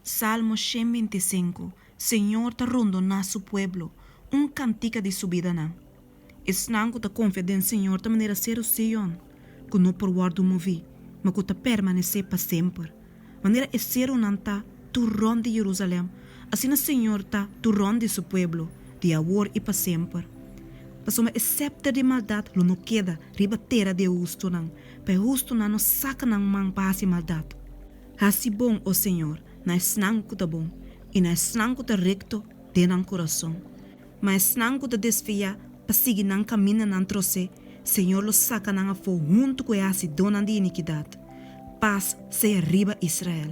Salmo 125, Señor ta rondoná su pueblo, un kantika di subidanan. Esnan ku ta konfia den Señor ta manera seru Sion, ku no por wòrdu moví, ma ku ta permanesé pa semper. Manera e serunan ta tur rònt di Jerusalèm, asina Señor ta tur rònt di su pueblo, di awor i pa semper. Pasobra e sèpter di maldat lo no keda riba tera di e hustunan, pa e hustunan no saka nan man pa hasi maldat. Hasi bon, o Señor, na esnan ku ta bon, i na esnan ku ta rekto den nan kurason. Ma esnan ku ta desviá pa sigui nan kamindanan trosé, Señor lo saka nan afó huntu ku e hasidónan di inikidat. Pas sea riba Israel.